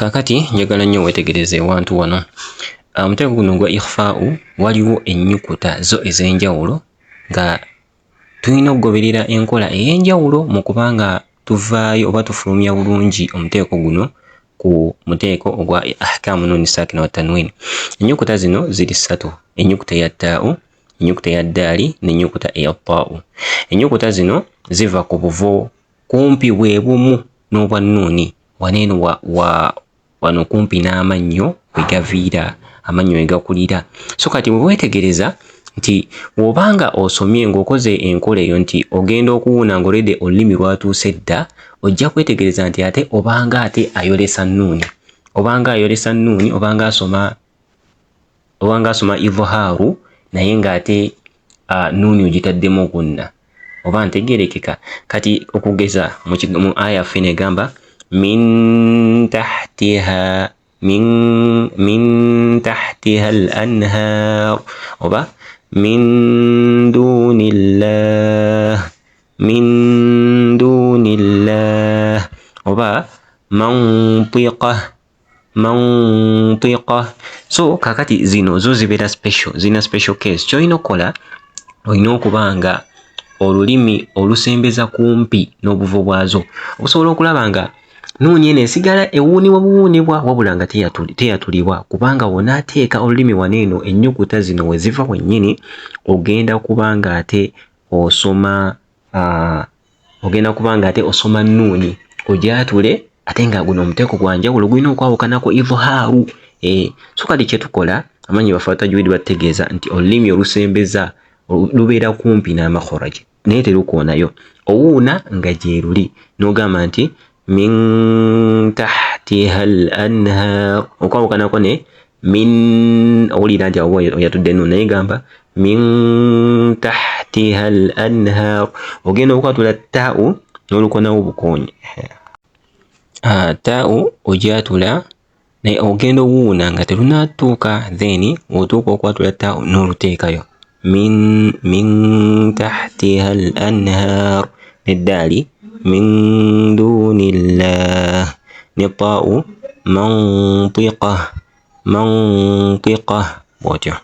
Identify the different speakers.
Speaker 1: Kakati njagala nnyo wetegereze ewantu wano. Omuteeko guno ogwa ikhfaau waliwo ennyukuta zo ez'enjawulo nga tulina okugoberera enkola ey'enjawulo mu kuba nga tuvaayo oba tufulumya bulungi omuteeko guno ku muteeko ogwa ahkaamu nuuni saakina wa tanwini. Ennyukuta zino ziri ssatu, ennyukuta eya taa'u, ennyukuta eya ddaali n'ennyukuta eya taa'u. Ennyukuta zino ziva ku buvo kumpi bwe bumu n'obwa nnuuni. Wano eno wa, wa, wano kumpi n'amannyo we gaviira, amannyo we gakulira. So kati bwe weetegereza nti bw'oba nga osomye ng'okoze enkola eyo nti ogenda okuwuuna ng'olede olulimi lwatuuse dda, ojja kwetegereza nti ate obanga ate ayolesa nnuuni, obanga ayolesa nnuuni, obanga asoma obanga asoma idhhaaru naye ng'ate nuuni ogitaddemu gunna. Oba ntegerekeka? Kati okugeza mu aya ffe negamba min tahtiha min min tahtiha al anhar oba min dunillah min dunillah oba mantiqa mantiqa. So kakati zino zo zibeera special, zirina special case. Kyolina okukola, olina okuba nga olulimi olusembeza kumpi n'obuvo bwazo okusobola okulaba nga nuuni eno esigala ewuunibwa buwuunibwa wabula nga teyatulibwa, kubanga wonaateeka olulimi wano eno ennyukuta zino we ziva wennyini ogenda kuba nga ate osoma ogenda kuba nga ate osoma nnuuni ogyatule, ate nga guno omuteeko gwa njawulo gulina okwawukanako idhhaaru. So kati kye tukola, amanyi bafa tajwidi batutegeeza nti olulimi olusembeza lubeera kumpi n'amakhoraj naye terukoonayo, owuuna nga gyeruli n'ogamba nti min tahtiha al anhar, okwawukanako ne min, owulira nti awo oyatudde nuuni, naye gamba min tahtiha al anhar, ogenda okwatula taa'u n'olukonawo bukoonyi. Taa'u ogyatula naye ogenda owuuna nga terunatuuka, then otuuka okwatula taa'u n'oluteekayo min min tahtiha al anhar, neddaali min dunillah, ne taa'u mantiqa mantiqa bw'otyo.